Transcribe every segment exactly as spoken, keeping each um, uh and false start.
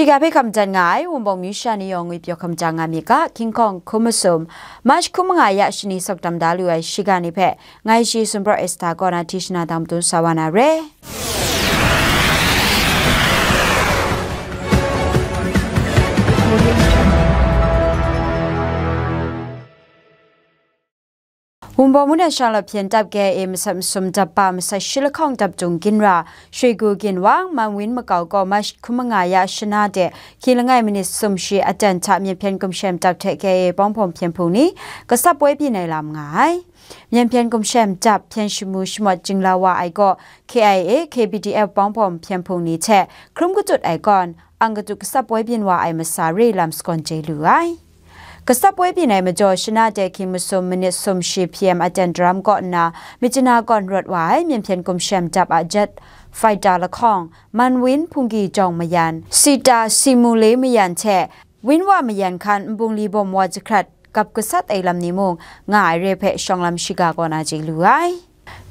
Shiga hpe hkam jan nga ai Wunpawng myu sha ni yawng ngwi pyaw hkam jan nga myit ga, King Kong hkum masum, March hkum manga ya shani sawk dam da lu ai shiga ni hpe, ngai shi Sumpraw Esta kaw na Tishna dang matun sa wa na re. Wunpawng mung de shanglawt hpyen dap K I A masat masum dap ba masat shi lahkawng dap dung ginra, Shwe Gu Ginwang, Manwin Makau gaw March hkum manga ya shana de, hkying langai minit sum shi aten hta Myen Hpyen Gumshem dap hte K I A pawng hpawm hpyen hpung ni, kasap woi byin ai lam nga ai. Myen Hpyen Gumshem dap hpyen shamu shamawt jinglau wa ai gaw, K I A, K P D F pawng hpawm hpyen hpung ni hte hkrum katut ai gawn, ang katut kasap woi byin wa ai masa re lam sagawn chye lu ai. Kasap woi byin ai majaw, shana de hkying masum minit sum shi P M aten daram kaw nna, Myitkyina kawn rawt wa ai Myen Hpyen Gumshem dap a jet fighter lahkawng, Manwin Hpunggi jawng mayan, Sita Simule mayan hte, Winwa mayan hkan nbungli bawm wa jahkrat gap gasat ai lam ni mung nga ai re hpe shawng lam shiga kaw na chye lu ai.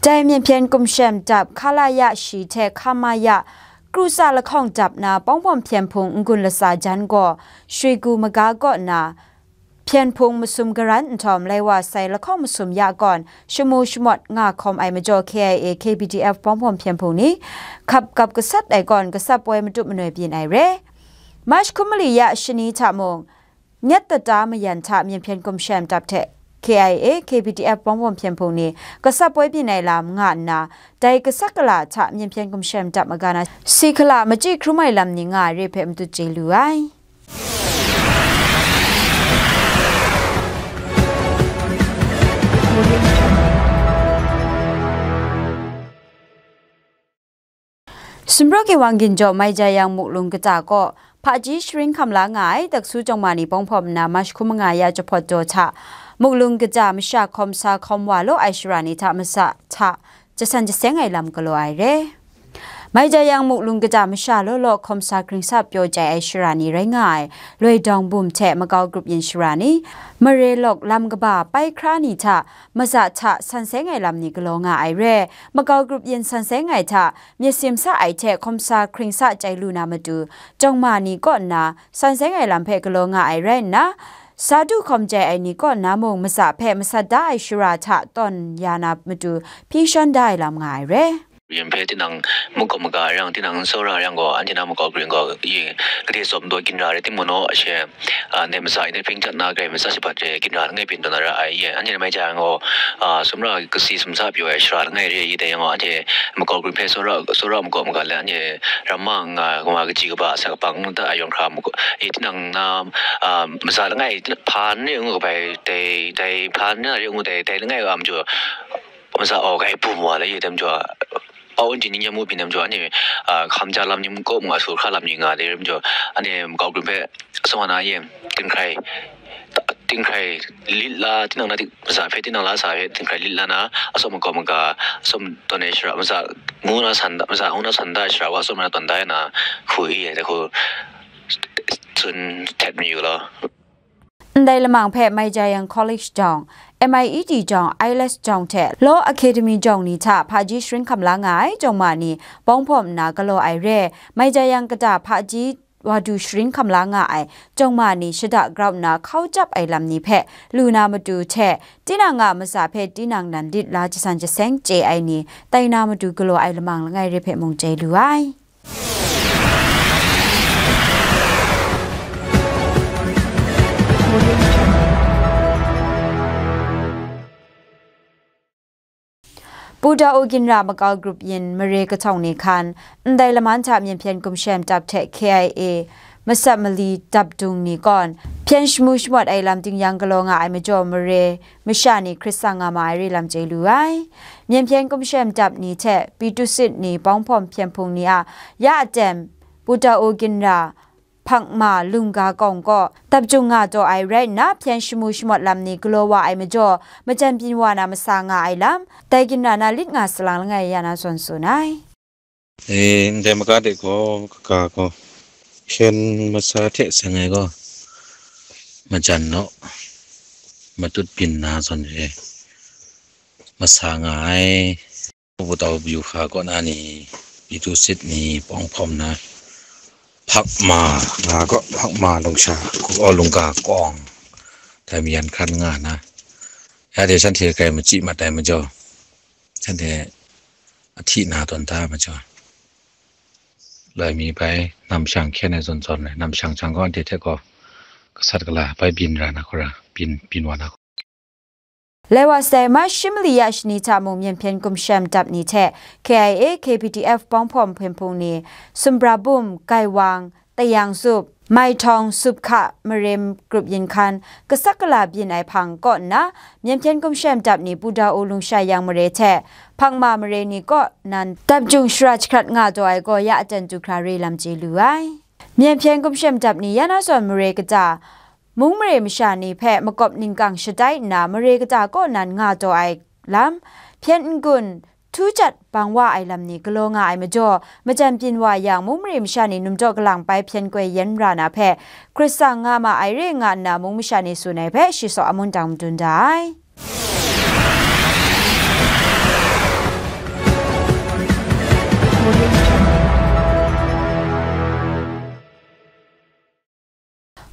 Dai Myen Hpyen Gumshem dap hkala ya shi hte hkama ya kru tsa lahkawng dap na pawng hpawm hpyen hpung n-gun latsa jan gaw, Shwe Gu Maga kaw na hpyen hpung masum garan nhtawm lai wa sai lahkawng masum ya gawn shamu shamawt nga hkawm ai majaw K I A, K P D F pawng hpawm hpyen hpung ni hkap gap gasat ai gawn kasap woi matup manoi byin ai re. March hkum mali ya shani hta mung, Nyat Tata mayan hta Myen Hpyen Gumshem dap hte K I A, K P D F pawng hpawm hpyen hpung ni kasap woi byin ai lam nga nna, dai kasak kala hta Myen Hpyen Gumshem dap maga na si hkala machyi hkrum ai lam ni nga ai re hpe matut chye lu ai. Sumpraw Ginwang Ginjaw Mai Jayang Muklung Kata kaw hpaji sharin hkam la nga ai, Daksu Jawng Ma ni pawng hpawm nna March hkum manga ya jahpawt daw hta, Muklung Kata masha hkawm sa hkawm wa law ai shara ni hta masa hta jasan jaseng ai lam galaw ai re. Mai Jayang Muklung Kata masha law law hkawm sa hkring sa pyaw chye ai shara ni rai nga ai, Loi Dawng Bum hte Makau Grup Yin shara ni, Mare Lawk lam kaba pai hkra ni hta, maza hta san seng ai lam ni galaw nga ai re. Makau Grup Yin san seng ai hta, myit sim sa ai hte hkawm sa hkring sa chyai lu na matu, Jawng Ma ni kaw nna san seng ai lam hpe galaw nga ai rai nna, sa du hkawm chyai ai ni kaw nna mung maza hpe masat da ai shara hta tawn ya na matu hpyi shawn da ai lam nga ai re. Yen hpe tinang makawp maga a yang, tinang n tsawra a yang gaw, anhte na makau gring gaw, i, gade tsawp daw ginra rai timung naw, ashe, a, ndai maza e hpring htat na, grai maza shabat re ginra langai byin tawn na ra ai, i, anhte na mai jang gaw, a, sumra kasi sumsa pyaw ai shara langai re i dai yang gaw, anhte makau gring hpe tsawra, tsawra makawp maga let, anhte ramma nga, nga kaji kaba asak kaba n ta ayawng hkra makau, i, tinang na, a, maza langai, hpa n re ngu kabai, dai, dai, hpa n re ngu dai, dai langai a majaw, Maza aw kai bum wa la ye tem jaw, pau n jin ni nyam mu byin tem jaw, ane, a, hkam ja lam ni mung kaw mung a su hkra lam ni nga de rim jaw, ane makau grum hpe, asawng ana ye, tinghkrai, tinghkrai lit la, tinang na, maza hpe, tinang la sa hpe, tinghkrai lit la na, asawng makau maga, asawng tawn ai shara, maza ngu na san, maza ngu na san da ai shara wa, asawng na tawn da ai na, hku i, da hku, tsun htet mayu law. Ndai lamang hpe Mai Jayang College jawng, M I E T jawng, I E L T S jawng hte Law Academy jawng ni hta hpaji sharin hkam la nga ai jawng ma ni bawng hpawm nna galaw ai re. Mai Jayang kata hpaji wa du sharin hkam la nga ai jawng ma ni shada grau nna hkau jap ai lam ni hpe lu na matu hte, tinang a matsa hpe tinang nan lit la jasan jaseng chye ai ni tai na matu galaw ai lamang langai re hpe mung chye lu ai. Pu Daw U Ginra makau grup yin mare kahtawng ni hkan, ndai laman hta myen hpyen gumshem dap hte K I A masat mali dap dung ni kawn, hpyen shamu shamawt ai lam ting yang galaw nga ai majaw mare masha ni hkrit tsang nga ma ai re lam chye lu ai. Myen hpyen gumshem dap ni hte Pitusit ni bawng hpawm hpyen hpung ni a ya aten Pu Daw U Ginra Hpakma Lungga Kawng kaw dap jung nga taw ai rai nna, hpyen shamu shamawt lam ni galaw wa ai majaw, majan byin wa na masa nga ai lam, dai ginra na lit nga salang langai ya na zawn tsun ai. E, ndai maga de gaw, kaga gaw, hpyen masa hte seng ai gaw, majan naw, matut byin na zawn re, masa nga ai. Pu Daw U Ginra kaw na ni, Pitusit ni bawng hpawm na, Hpakma nga kaw, Hpakma lungsha, Hku-, aw, lungga kawng, dai mayan hkran nga na, ya de shanhte kai machyi mat ai majaw, shanhte ahti na tawn da ai majaw, loi mi bai namshang hkyen ai zawn zawn ai, namshang jang gaw anhte hte gaw gasat gala bai byin ra na hkra, byin, byin wa na hkra. Lai wa sai, March shi mali ya shani hta mung, Myen hpyen gumshem dap ni hte K I A, K P D F, Bawng Hpawm hpyen hpung ni, Sumbrabum, Gaiwang, Tayang Zup, Maitawng, Supkha, Mare grup yin hkan, kasak kala byin ai hpang kaw nna, Myen hpyen gumshem dap ni Pudau lungsha yang mare hte Hpakma mare ni kaw nan dap jung shara jahkrat nga taw ai gaw ya aten du hkra re lam chye lu ai. Myen hpyen gumshem dap ni ya na zawn mare kata, mung mare masha ni hpe makawp ningkang shatai nna, mare kata kaw nan nga taw ai lam, hpyen n-gun, htu jat bang wa ai lam ni galaw nga ai majaw, majan byin wa yang, mung mare masha ni numdaw kalang bai hpyen koi yen ra na hpe, hkrit tsang nga ma ai re nga nna, mung masha ni tsun ai hpe, shi saw a mung dang madun da ai.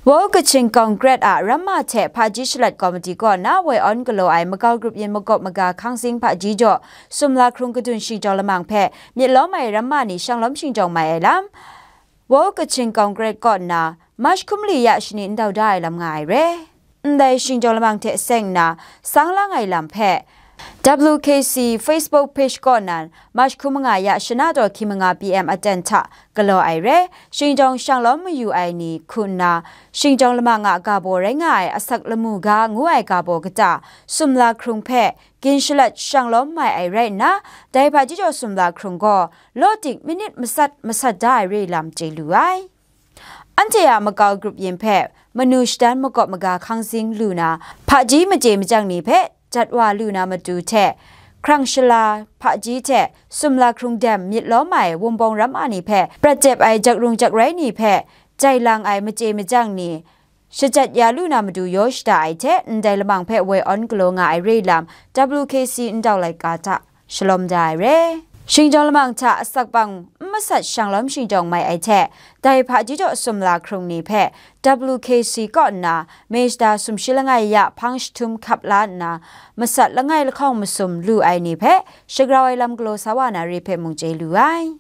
World Kachin Congress a ramma hte hpaji shalat komiti kaw na woi awn galaw ai makau grup yin makawp maga hkang zing hpaji jaw sumla hkrung kadun shingtawng lamang hpe myit lawm ai ramma ni shanglawm shingtawng mai ai lam, World Kachin Congress kaw na March hkum li ya shani ndau da ai lam nga ai re. Ndai shingtawng lamang hte seng nna sang lang ai lam hpe, W K C Facebook page kaw nan, March hkum nga ya shana taw hkying manga P M aten hta galaw ai re. Shingtawng shanglawm mayu ai ni hku nna, shingtawng lamang a ga baw rai nga ai asak lamu ga ngu ai ga baw kata, sumla hkrung hpe gin shalat shanglawm mai ai rai nna, dai hpaji jaw sumla hkrung gaw, law tik minit masat masat da ai re lam chye lu ai. Anhte a makau grup yin hpe manu shadan makawp maga hkang zing lu na, hpaji machye machyang ni hpe jat wa lu na matu hte, hkrang shala hpaji hte sumla hkrung dem myit lawm ai wumbawng ramma ni hpe prat jep ai jakrung jakrai ni hpe jai lang ai machye machyang ni shajat ya lu na matu yaw shada ai hte, ndai lamang hpe woi awn galaw nga ai re lam, W K C ndau laika hta shalawm da ai re. Shingtawng lamang hta asak bang n masat shanglawm shingtawng mai ai hte, dai hpaji jaw sumla hkrung ni hpe W K C kaw nna, May shada sumshi langai ya hpang jahtum hkap la nna, masat langai lahkawng masum lu ai ni hpe shagrau ai lam galaw sa wa na re hpe mung chye lu ai.